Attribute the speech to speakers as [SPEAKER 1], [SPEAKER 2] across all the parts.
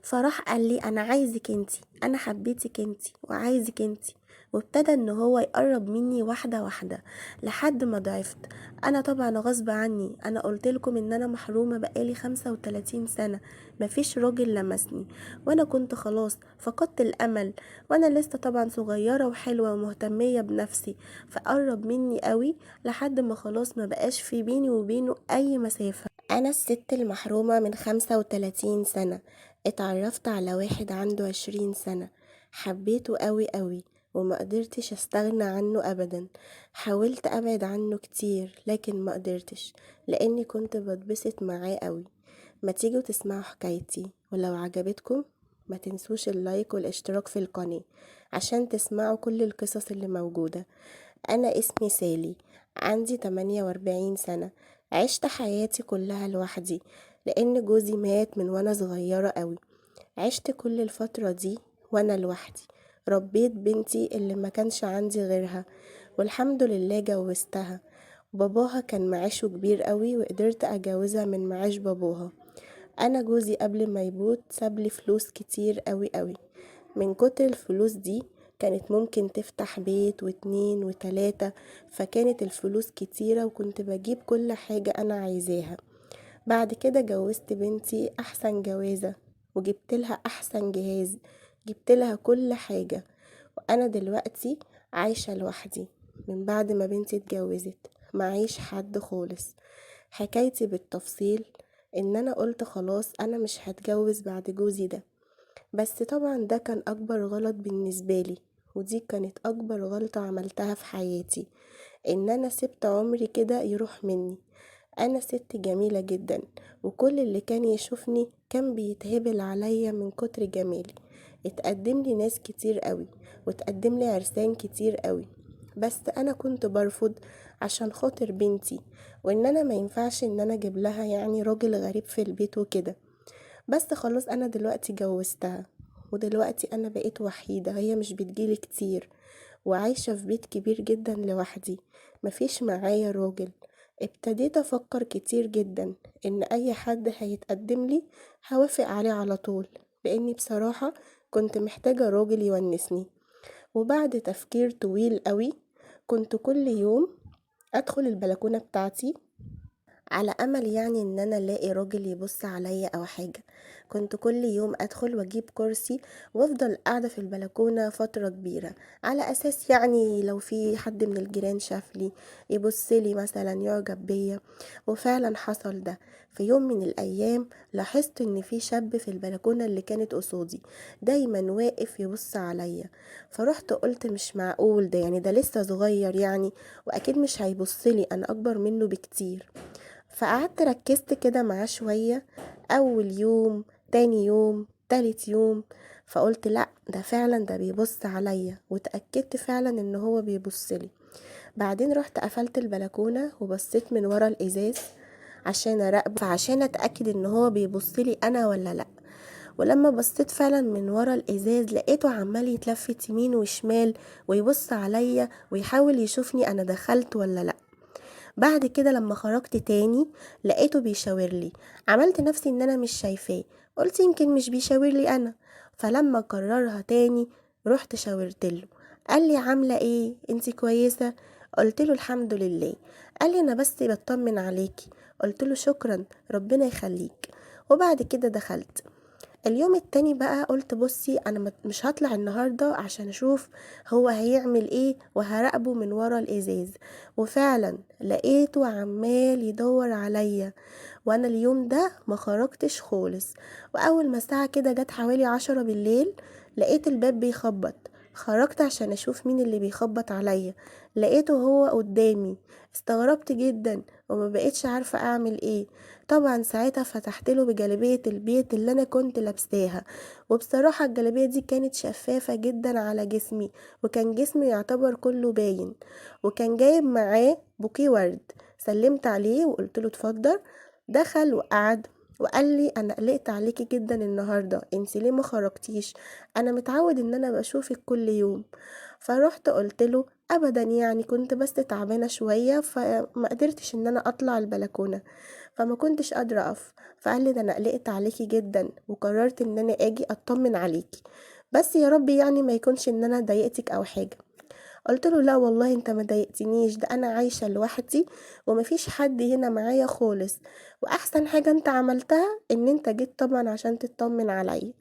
[SPEAKER 1] فراح قال لي انا عايزك انتي، انا حبيتك انتي وعايزك انتي، وابتدى ان هو يقرب مني واحدة واحدة لحد ما ضعفت. انا طبعا غصب عني، انا قلت لكم ان انا محرومة بقالي 35 سنة مفيش راجل لمسني، وانا كنت خلاص فقدت الامل، وانا لسه طبعا صغيرة وحلوة ومهتمية بنفسي. فقرب مني قوي لحد ما خلاص ما بقاش في بيني وبينه اي مسافة. انا الست المحرومة من 35 سنة، اتعرفت على واحد عنده 20 سنة، حبيته قوي قوي وما قدرتش استغنى عنه ابدا. حاولت ابعد عنه كتير لكن ما قدرتش، لاني كنت بتبسط معاه قوي. ما تيجوا تسمعوا حكايتي، ولو عجبتكم ما تنسوش اللايك والاشتراك في القناة عشان تسمعوا كل القصص اللي موجودة. انا اسمي سالي، عندي 48 سنة، عشت حياتي كلها لوحدي لان جوزي مات من وانا صغيرة قوي. عشت كل الفترة دي وانا لوحدي، ربيت بنتي اللي ما كانش عندي غيرها، والحمد لله جوزتها. باباها كان معاشه كبير قوي وقدرت اجوزها من معاش باباها. انا جوزي قبل ما يموت ساب لي فلوس كتير قوي قوي، من كتر الفلوس دي كانت ممكن تفتح بيت واتنين وتلاتة، فكانت الفلوس كتيرة وكنت بجيب كل حاجة انا عايزاها. بعد كده جوزت بنتي احسن جوازة وجبت لها احسن جهاز، جبت لها كل حاجة. وانا دلوقتي عايشة لوحدي من بعد ما بنتي اتجوزت، معيش حد خالص. حكايتي بالتفصيل ان انا قلت خلاص انا مش هتجوز بعد جوزي ده، بس طبعا ده كان اكبر غلط بالنسبة لي، ودي كانت اكبر غلطة عملتها في حياتي، ان انا سبت عمري كده يروح مني. انا ست جميلة جدا، وكل اللي كان يشوفني كان بيتهبل عليا من كتر جمالي. اتقدم لي ناس كتير قوي واتقدم لي عرسان كتير قوي، بس انا كنت برفض عشان خاطر بنتي، وان انا ما ينفعش ان انا اجيب لها راجل غريب في البيت وكده. بس خلاص انا دلوقتي جوزتها، ودلوقتي انا بقيت وحيدة، هي مش بتجيلي كتير، وعايشة في بيت كبير جدا لوحدي، مفيش معايا راجل. ابتديت افكر كتير جدا ان اي حد هيتقدم لي هوافق عليه على طول، لاني بصراحة كنت محتاجة راجل يونسني. وبعد تفكير طويل قوي كنت كل يوم ادخل البلكونة بتاعتي على امل ان انا الاقي راجل يبص عليا او حاجة. كنت كل يوم ادخل واجيب كرسي وافضل قاعدة في البلكونة فترة كبيرة، على اساس لو في حد من الجيران شاف لي يبص لي مثلا يعجب بيا. وفعلا حصل ده. في يوم من الايام لاحظت ان في شاب في البلكونة اللي كانت قصادي دايما واقف يبص عليا، فروحت قلت مش معقول ده، ده لسه صغير واكيد مش هيبص لي، انا اكبر منه بكتير. فقعدت ركزت كده معاه شوية، أول يوم، تاني يوم، تالت يوم، فقلت لا ده فعلا ده بيبص عليا، وتأكدت فعلا ان هو بيبص لي. بعدين رحت قفلت البلكونة وبصيت من ورا الإزاز عشان أراقبه، عشان أتأكد ان هو بيبص لي أنا ولا لا. ولما بصيت فعلا من ورا الإزاز لقيته عمال يتلفت يمين وشمال ويبص عليا ويحاول يشوفني أنا دخلت ولا لا. بعد كده لما خرجت تاني لقيته بيشاور لي، عملت نفسي ان انا مش شايفاه، قلت يمكن مش بيشاور لي انا. فلما كررها تاني رحت شاورت له، قال لي عامله ايه انتي كويسه؟ قلت له الحمد لله. قال لي انا بس بطمن عليكي، قلت له شكرا ربنا يخليك. وبعد كده دخلت. اليوم التاني بقى قلت بصي انا مش هطلع النهارده عشان اشوف هو هيعمل ايه وهراقبه من ورا الازاز. وفعلا لقيته عمال يدور عليا، وانا اليوم ده ما خرجتش خالص. واول ما الساعه كده جت حوالي 10 بالليل لقيت الباب بيخبط، خرجت عشان اشوف مين اللي بيخبط عليا، لقيته هو قدامي. استغربت جدا وما بقيتش عارفة اعمل ايه. طبعا ساعتها فتحت له بجلابية البيت اللي انا كنت لابساها، وبصراحة الجلابية دي كانت شفافة جدا على جسمي، وكان جسمي يعتبر كله باين، وكان جايب معاه بوكيه ورد. سلمت عليه وقلت له اتفضل. دخل وقعد وقال لي انا قلقت عليكي جدا النهاردة، انتي ليه ما خرجتيش؟ انا متعود ان انا بشوفك كل يوم. فروحت قلت له ابدا، يعني كنت بس تعبانة شوية فما قدرتش ان انا اطلع البلكونة، فما كنتش قادرة اقف. فقال لي ده انا قلقت عليكي جدا وقررت ان انا اجي اطمن عليكي، بس يا ربي يعني ما يكونش ان انا ضايقتك او حاجة. قلت له لا والله انت ما ضايقتنيش، ده انا عايشة لوحدي ومفيش حد هنا معايا خالص، واحسن حاجة انت عملتها ان انت جيت طبعا عشان تطمن عليا.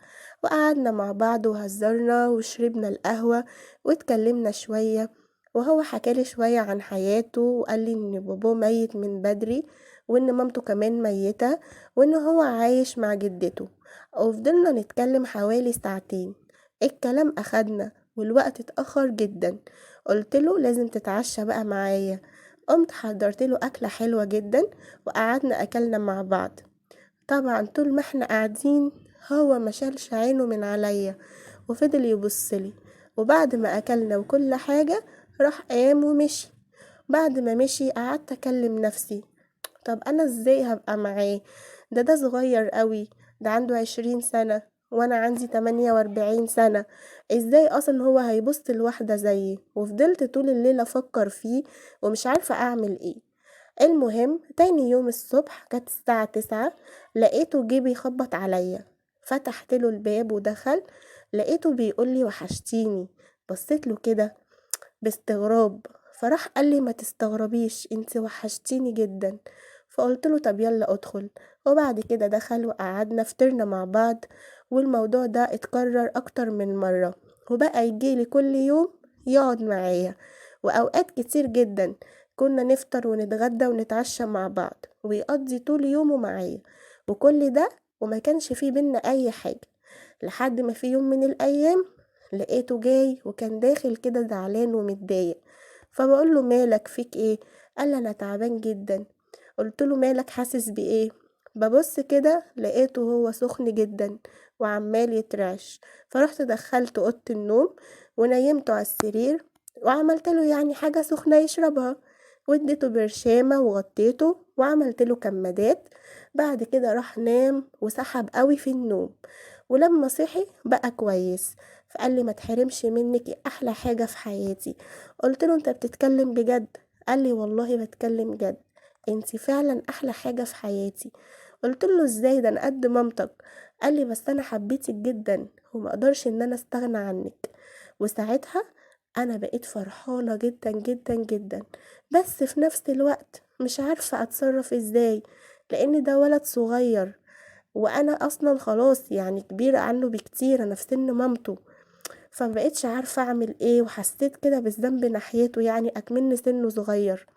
[SPEAKER 1] وقعدنا مع بعض وهزرنا وشربنا القهوة واتكلمنا شوية، وهو حكالي شوية عن حياته وقال لي ان باباه ميت من بدري وان مامته كمان ميتة وان هو عايش مع جدته. وفضلنا نتكلم حوالي ساعتين، الكلام اخدنا والوقت اتأخر جدا. قلت له لازم تتعشى بقى معايا، قمت حضرت له أكلة حلوة جدا وقعدنا أكلنا مع بعض. طبعا طول ما احنا قاعدين هو ما شالش عينه من عليا وفضل يبصلي، وبعد ما أكلنا وكل حاجة راح قام ومشي. بعد ما مشي قعدت أكلم نفسي، طب أنا إزاي هبقى معاه؟ ده صغير قوي، ده عنده 20 سنة وانا عندي 48 سنة، ازاي اصلا هو هيبص لواحدة زيي؟ وفضلت طول الليل افكر فيه ومش عارفة اعمل ايه. المهم تاني يوم الصبح كانت الساعة 9 لقيته جه بيخبط عليا، فتحت له الباب ودخل، لقيته بيقول لي وحشتيني. بصيت له كده باستغراب، فراح قال لي ما تستغربيش انت وحشتيني جدا. فقلت له طب يلا ادخل. وبعد كده دخل وقعدنا فطرنا مع بعض، والموضوع ده اتكرر اكتر من مرة، وبقى يجيلي كل يوم يقعد معايا، واوقات كتير جدا كنا نفطر ونتغدى ونتعشى مع بعض، ويقضي طول يومه معايا، وكل ده وما كانش فيه بينا اي حاجة. لحد ما في يوم من الايام لقيته جاي وكان داخل كده زعلان ومتضايق، فبقول له مالك فيك ايه؟ قال لي انا تعبان جدا. قلت له مالك حاسس بايه؟ ببص كده لقيته هو سخن جدا وعمال يترعش. فرحت دخلته اوضه النوم ونيمته على السرير وعملت له يعني حاجه سخنه يشربها، واديته برشامه وغطيته وعملت له كمادات. بعد كده راح نام وسحب قوي في النوم، ولما صحي بقى كويس. فقال لي ما تحرمش منك، احلى حاجه في حياتي. قلت له انت بتتكلم بجد؟ قال لي والله بتكلم جد، انت فعلا احلى حاجه في حياتي. قلت له ازاي ده انا قد مامتك؟ قال لي بس انا حبيتك جدا وما اقدرش ان انا استغنى عنك. وساعتها انا بقيت فرحانه جدا جدا جدا، بس في نفس الوقت مش عارفه اتصرف ازاي، لان ده ولد صغير وانا اصلا خلاص يعني كبيره عنه بكتير، انا في سن مامته، فمبقتش عارفه اعمل ايه، وحسيت كده بالذنب ناحيته، يعني اكمن سنه صغير.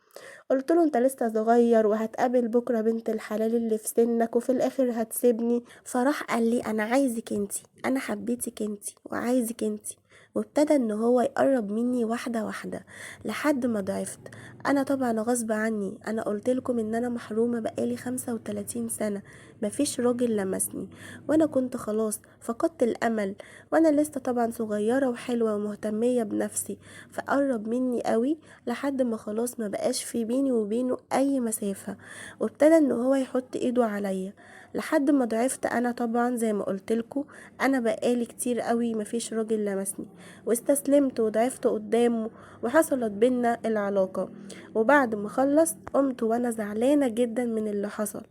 [SPEAKER 1] قلت له انت لسه صغير وهتقابل بكرة بنت الحلال اللي في سنك وفي الاخر هتسيبني. فراح قال لي انا عايزك انتي، انا حبيتك انتي وعايزك انتي. وابتدى ان هو يقرب مني واحدة واحدة لحد ما ضعفت. انا طبعا غصب عني، انا قلت لكم ان انا محرومة بقالي 35 سنة مفيش راجل لمسني، وانا كنت خلاص فقدت الامل، وانا لسه طبعا صغيرة وحلوة ومهتمية بنفسي. فقرب مني قوي لحد ما خلاص ما بقاش في بيني وبينه اي مسافة، وابتدى ان هو يحط ايده عليا لحد ما ضعفت. انا طبعا زي ما قلت لكم انا بقالي كتير قوي مفيش راجل لمسني، واستسلمت وضعفت قدامه وحصلت بينا العلاقة. وبعد ما خلص قمت وانا زعلانة جدا من اللي حصل.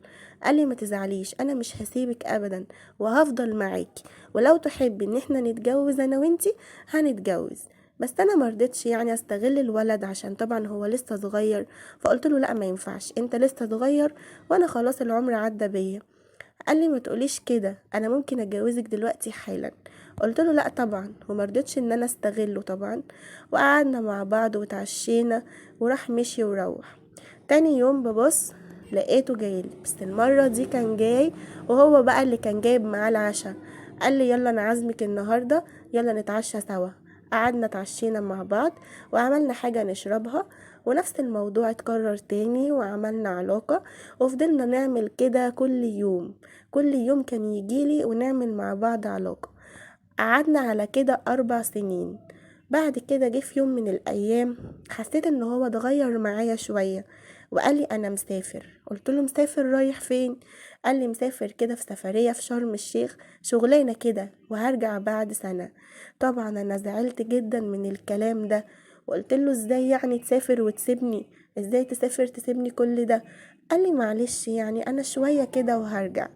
[SPEAKER 1] قال لي ما تزعليش، انا مش هسيبك ابدا وهفضل معاكي، ولو تحبي ان احنا نتجوز انا وانتي هنتجوز. بس انا مرضتش يعني استغل الولد عشان طبعا هو لسه صغير، فقلت له لا ما ينفعش، انت لسه صغير وانا خلاص العمر عدى بيا. قال لي ما تقوليش كده، انا ممكن اتجوزك دلوقتي حالا. قلت له لا طبعا، ومرضتش ان انا استغله طبعا. وقعدنا مع بعض وتعشينا وراح مشي وروح. تاني يوم ببص لقيته جايلي، بس المرة دي كان جاي وهو بقى اللي كان جايب معاه العشاء. قال لي يلا انا عازمك النهاردة، يلا نتعشى سوا. قعدنا اتعشينا مع بعض وعملنا حاجة نشربها، ونفس الموضوع اتكرر تاني وعملنا علاقة، وفضلنا نعمل كده كل يوم، كل يوم كان يجيلي ونعمل مع بعض علاقة. قعدنا على كده 4 سنين. بعد كده جه في يوم من الأيام حسيت ان هو اتغير معايا شوية، وقال لي انا مسافر. قلت له مسافر رايح فين؟ قال لي مسافر كده في سفرية في شرم الشيخ، شغلانة كده، وهرجع بعد سنة. طبعا انا زعلت جدا من الكلام ده، وقلت له ازاي يعني تسافر وتسيبني؟ ازاي تسافر تسيبني كل ده؟ قال لي معلش يعني انا شوية كده وهرجع.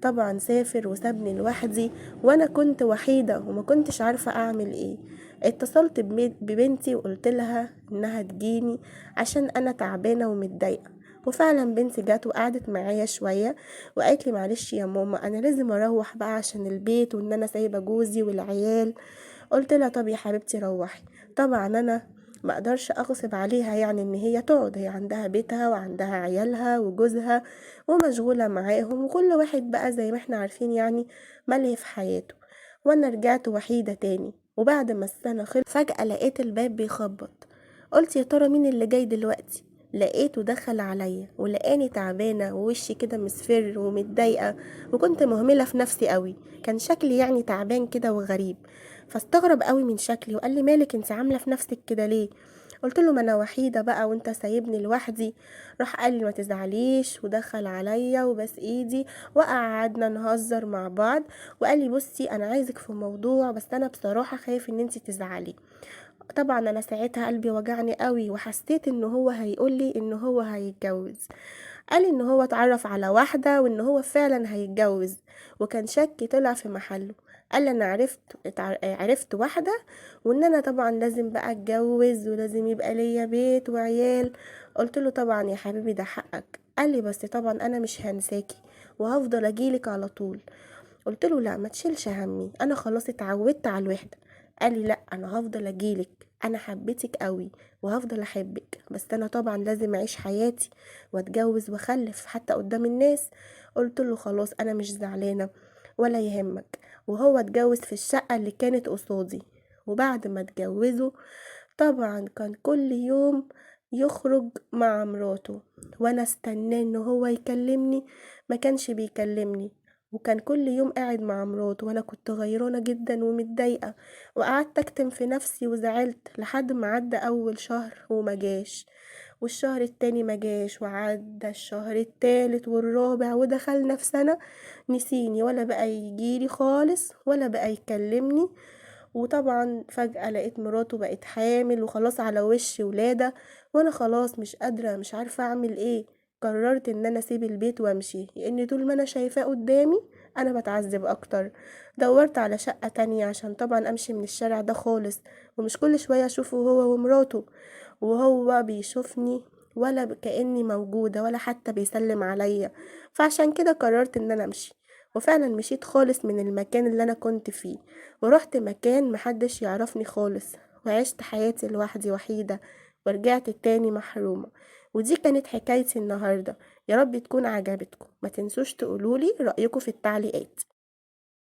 [SPEAKER 1] طبعا سافر وسابني لوحدي، وانا كنت وحيدة وما كنتش عارفة اعمل ايه. اتصلت ببنتي وقلت لها انها تجيني عشان انا تعبانة ومتضايقة، وفعلا بنتي جت وقعدت معايا شوية وقالت لي معلش يا ماما انا لازم اروح بقى عشان البيت وان انا سايبة جوزي والعيال. قلت لها طب يا حبيبتي روحي. طبعا انا ما اقدرش اغصب عليها يعني ان هي تقعد، هي عندها بيتها وعندها عيالها وجوزها ومشغولة معاهم، وكل واحد بقى زي ما احنا عارفين يعني ملهي في حياته. وانا رجعت وحيدة تاني. وبعد ما السنة خلصت فجأة لقيت الباب بيخبط. قلت يا ترى مين اللي جاي دلوقتي؟ لقيته دخل عليا ولقاني تعبانة ووشي كده مصفر ومتضايقة، وكنت مهملة في نفسي قوي، كان شكلي يعني تعبان كده وغريب. فاستغرب قوي من شكلي وقال لي مالك انت عاملة في نفسك كده ليه؟ قلت له ما انا وحيدة بقى وانت سايبني لوحدي. راح قال لي ما تزعليش، ودخل عليا وبس ايدي وقعدنا نهزر مع بعض، وقال لي بصي انا عايزك في موضوع، بس انا بصراحة خايف ان انت تزعلي. طبعا انا ساعتها قلبي وجعني قوي، وحسيت ان هو هيقولي ان هو هيتجوز. قال ان هو اتعرف على واحدة وان هو فعلا هيتجوز، وكان شكي طلع في محله. قال انا عرفت واحدة، وان انا طبعا لازم بقى اتجوز ولازم يبقى ليا بيت وعيال. قلت له طبعا يا حبيبي ده حقك. قال لي بس طبعا انا مش هنساكي وهفضل اجيلك على طول. قلت له لا ما تشيلش همي، انا خلاص اتعودت على الوحدة. قال لي لا انا هفضل اجيلك، انا حبيتك قوي وهفضل احبك، بس انا طبعا لازم اعيش حياتي واتجوز واخلف حتى قدام الناس. قلت له خلاص انا مش زعلانة ولا يهمك. وهو اتجوز في الشقة اللي كانت قصادي. وبعد ما اتجوزوا طبعا كان كل يوم يخرج مع مراته، وانا استناه ان هو يكلمني، ما كانش بيكلمني، وكان كل يوم قاعد مع مراته، وانا كنت غيرانة جدا ومتضايقة، وقعدت اكتم في نفسي وزعلت لحد ما عدى اول شهر وما جاش، والشهر التاني ما جاش، وعدى الشهر التالت والرابع، ودخلنا في سنة نسيني ولا بقى يجيلي خالص ولا بقى يكلمني. وطبعا فجأة لقيت مراته بقت حامل وخلاص على وش ولادة، وانا خلاص مش قادرة مش عارفة اعمل ايه. قررت ان انا اسيب البيت وامشي، لان طول ما انا شايفاه قدامي انا بتعذب اكتر. دورت على شقة تانية عشان طبعا امشي من الشارع ده خالص، ومش كل شوية اشوفه هو ومراته، وهو بيشوفني ولا كأني موجودة ولا حتى بيسلم عليا. فعشان كده قررت ان انا امشي، وفعلا مشيت خالص من المكان اللي انا كنت فيه، ورحت مكان محدش يعرفني خالص، وعشت حياتي لوحدي وحيدة، ورجعت تاني محرومة. ودي كانت حكايتي النهاردة، يا رب تكون عجبتكم. ما تنسوش تقولولي رأيكم في التعليقات.